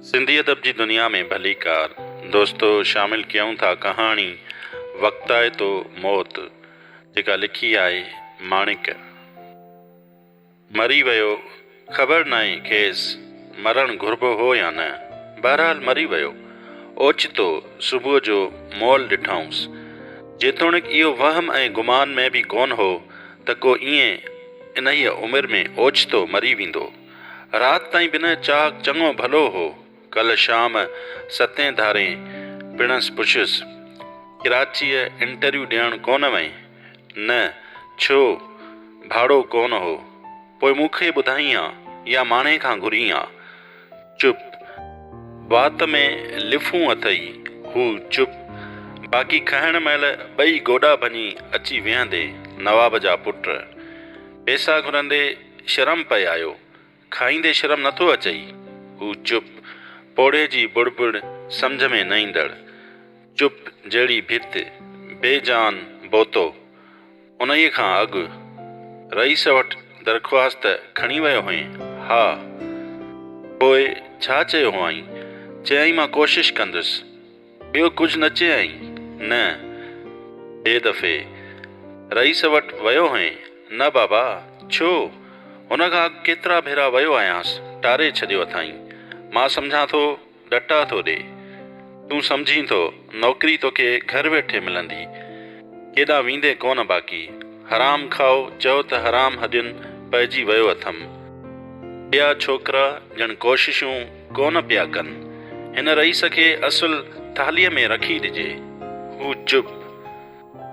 سنڌي ادب جي دنيا ۾ ڀليڪار دوستو شامل ڪيون ٿا ڪهاڻي وقتائتو موت جيڪا لکي آهي ماڻڪ. مري ويو خبر ناهي کيس مرڻ گهربو هو يا نه بهرحال مري ويو اوچتو صبح جو مئل ڏٺائونس جيتوڻيڪ اهو وهم ۽ گمان ۾ به ڪونه هو ته ڪو ائين انهيء عمر ۾ اوچتو مري ويندو. رات تائين بنهه چاڪ چڱو ڀلو هو. ڪلهه شام ستين ڌارين پڻس پڇيس، ڪراچيء انٽرويو ڏيڻ ڪونه وئين؟ نه، ڇو؟ ڀاڙو ڪونه هو. پوء مون کي ٻڌائين ها يا ماڻهي کان گهرين ها؟ چپ. وات ۾ لڦون اٿئي. هو چپ. باقي کهڻ مهل ٻئي گوڏا ڀڃي اچي ويهندي، نواب جا پٽ. پئسا گهرندي شرم پئي آيو. کائيندي شرم نٿو اچئي؟ هو چپ. پوڙهي جي بڙ بڙ سمجهه ۾ نه ايندڙ. چپ جهڙي ڀت. بي جان بوتو. انهيء کان اڳ رئيس وٽ درخواست کڻي ويو هئين؟ ها. پوء ڇا چيو هئائين؟ چيائين مان ڪوشش ڪندس. ٻيو ڪجهه نه چيائين؟ نه. ٻئي دفعي رئيس وٽ ويو هئين؟ نه بابا، ڇو؟ هن کان اڳ ڪيترا ڀيرا ويو آهيانس، ٽاري ڇڏيو اٿائين. مان سمجهان ٿو ڏٽا ٿو ڏي. تون سمجهين ٿو نوڪري توکي گهر ويٺي ملندي. ڪيڏانهن ويندين ڪونه باقي. حرام کائو چئو ته حرام هڏين پئجي ويو اٿم. ٻيا ڇوڪرا ڄڻ ڪوششون ڪونه پيا ڪن. هن رئيس کي اصل ٿالهيء ۾ رکي ڏجي. هو چپ.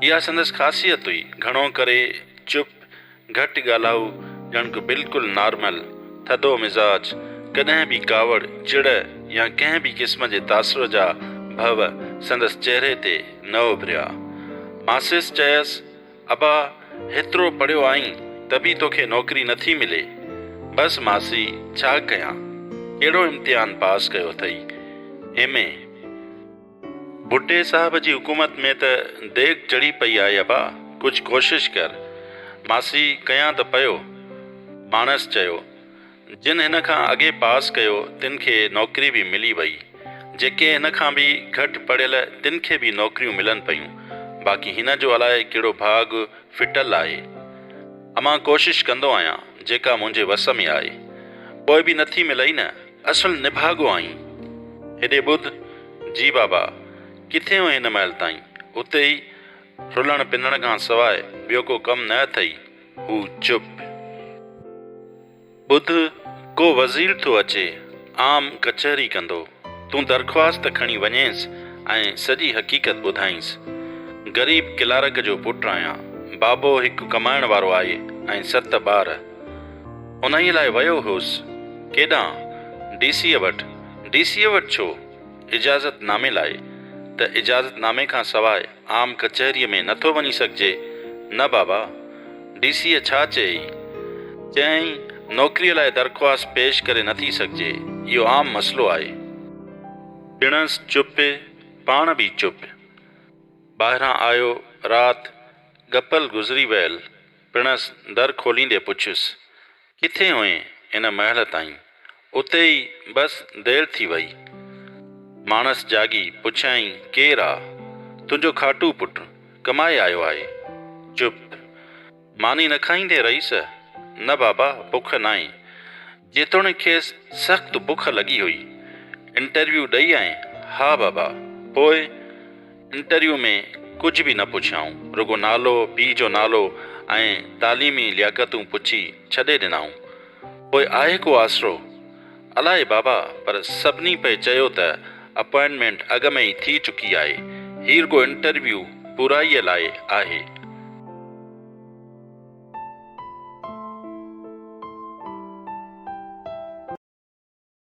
اها سندس خاصيت هئي. گهڻو ڪري چپ، گهٽ ڳالهائو، ڄڻڪ بلڪل نارمل، ٿڌو مزاج، ڪڏهن به ڪاوڙ، چڙ يا ڪنهن به قسم جي تاثر جا ڀؤ سندس چهري تي نه اڀريا. ماسيس چيس، ابا هيترو پڙهيو آهين ته به توکي نوڪري نٿي ملي. بس ماسي ڇا ڪيان. ڪهڙو امتحان پاس ڪيو اٿئي؟ ايم. اي. ڀٽي صاحب جي حڪومت ۾ ته ديڳ چڙهي پئي آهي ابا، ڪجهه ڪوشش ڪر. ماسي ڪيان ته پيو. ماڻس چيو. جن هن کان اڳي پاس ڪيو تن کي نوڪري به ملي وئي. جيڪي هن کان به گهٽ پڙهيل تن کي به نوڪريون ملن پيون. باقي هن جو الائي ڪهڙو ڀاڳ ڦٽل آهي. امان ڪوشش ڪندو آهيان جيڪا منهنجي وس ۾ آهي. پوء به نٿي ملئي نه. اصل نڀاڳو آهين. هيڏي ٻڌ. جي بابا. ڪٿي هئين هن مهل تائين؟ اتي ئي رلڻ پنڻ کان سواء ٻيو ڪو ڪم نه اٿئي. هو چپ. ٻڌ، ڪو وزير ٿو اچي، عام ڪچهري ڪندو. تون درخواست کڻي وڃينس ۽ سڄي حقيقت ٻڌائينس. غريب ڪلارڪ جو پٽ آهيان. بابو هڪ ڪمائڻ وارو آهي ۽ ست ٻار. انهيء لاء ويو هوس. ڪيڏانهن؟ ڊي سيء وٽ. ڊي سيء وٽ ڇو؟ اجازت نامي لاء. ته اجازت نامي کان سواء عام ڪچهريء ۾ نٿو وڃي سگهجي؟ نه بابا. ڊي سيء ڇا چيئي؟ چيائين، نوڪريء لاء درخواست پيش ڪري نٿي سگهجي، اهو عام مسئلو آهي. پڻس چپ، پاڻ به چپ. ٻاهران آيو، رات ڳپل گذري ويل، پڻس در کوليندي پڇيس، ڪٿي هئين ان مهل تائين؟ اتي ئي بس دير ٿي وئي. ماڻس جاڳي پڇيائين ڪير آ؟ تنهنجو کاٽو پٽ ڪمائي آيو آهي. چپ. ماني نه کائيندين رئيس؟ نه بابا بک ناهي. جيتوڻيڪ کيس سخت بک لڳي هئي. انٽرويو ڏئي آئين؟ ها بابا. پوء؟ انٽرويو ۾ ڪجهه به نه پڇيائون، رڳو نالو، پيء جو نالو ۽ تعليمي لياقتون پڇي ڇڏي ڏنائون. پوء آهي ڪو آسرو؟ الائي بابا، پر سڀني پئي چيو ته اپائنٽمينٽ اڳ ۾ ئي ٿي چڪي آهي، هي رڳو انٽرويو پورائيء لاء آهي.